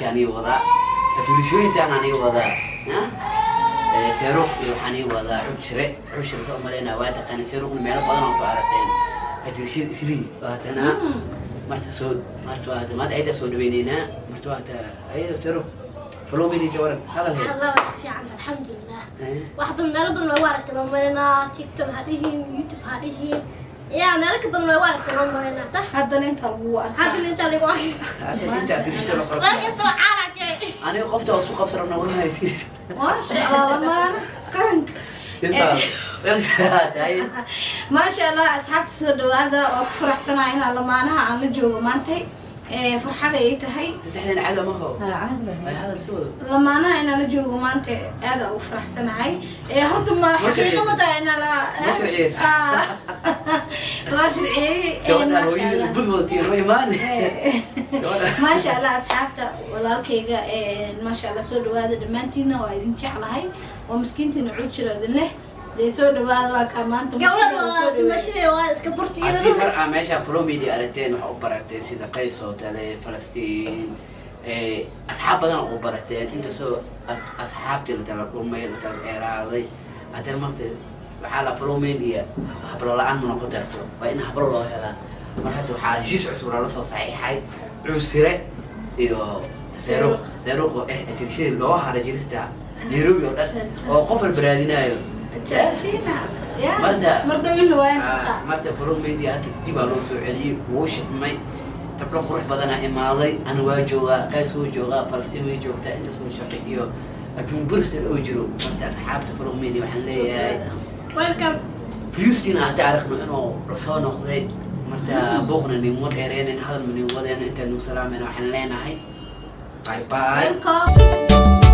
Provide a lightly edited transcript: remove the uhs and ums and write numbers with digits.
Anii wadaa adulishooyintaan, anii wadaa Seeruq iyo waxaan ii wadaa Cubshire. Cubshire soo umaleynaa waa taqaana, Seeruqna meelo badan oo ku aragteen. Adulishada Islii waatana marta soo marta waata maanta aytaa soo dhaweyneynaa. Marta waata ayo Seeruq falowmini ka waran hadal he. Allah, waa fiican, alxamdulilah. Wax badan, meelo badan waa aragtay noo maraynaa. TikTok ha dhihin, YouTube ha dhihin, yaa meelo ka badan waa aragtay noo maraynaa, sax. Haddana intaa lagu arkaa. Haddana intaa lagu arkay. Inta adulishada la qoro. Meel kasta waa caarake. Aniga qofta oo isku qabsan rabna warmahaysiis. Maasha Allah, lamaana qaranka. Maasha Allah, asxaabta, soo dhawaada. Waa ku faraxsanahay inaan lamaanaha aan la joogo maantay. Farxada ay tahay. Saddexdan cada maho ay hadal si wado. Lamaanaha inaan la joogo maanta aada ugu faraxsanahay. Horta ma xaqiiqo ma tahay inaan la Ma sharciyeysa. Ah, waa sharciyey. Gabadha Maasha hooyada Allah. Bud wadatiin noo imaan. Maasha Allah, asxaabta walaalkayga, maasha Allah, soo dhawaada dhammaantiina. Waa idin jeclahay, waa miskiintiina Cuujiro idin leh. Dee soo dhawaada, waa kaa maanta gabdhan martida waa soo dhawaada. Dhimashadii waa iska burti. Haddii mar aa meesha Flow Media aragteen, waxa u barateen sida Qays oo kale, Falastiin, asxaab badan oo u barateen. Intasoo asxaabtii la kala dhumay, la kala dheeraaday, haddana marta waxaa la Flow Media hablo la-aan ma noqon karto, waa in hablo loo helaa. Marka hadda waxaa heshiis cusub lala soo saxiixay Cuusire iyo Seeruq. Seeruq oo atirishadii loo haray jirista Nairobi oo dhan oo qof walba raadinayo. Jeceshiina ya. Mar dhow in la waayo. Marka Flow Media hadda dib aa loo soo celiyey, wuu shidmay, gabdho qurux badanaa imaaday. Ana waa joogaa, Qays wuu joogaa, Falastiin way joogtaa. Intaasoo shaqo iyo adduun burstan oo jiro. Marka asxaabta Flow Media waxaan leeyahay Welcome. Viewskiina hadda aragno inuu lasoo noqday. Marka buuqna niguma dheereynen, hadalma nigu wadeeno. Intaan nugu salaamayna, waxaan leenahay bye bye. Welcome.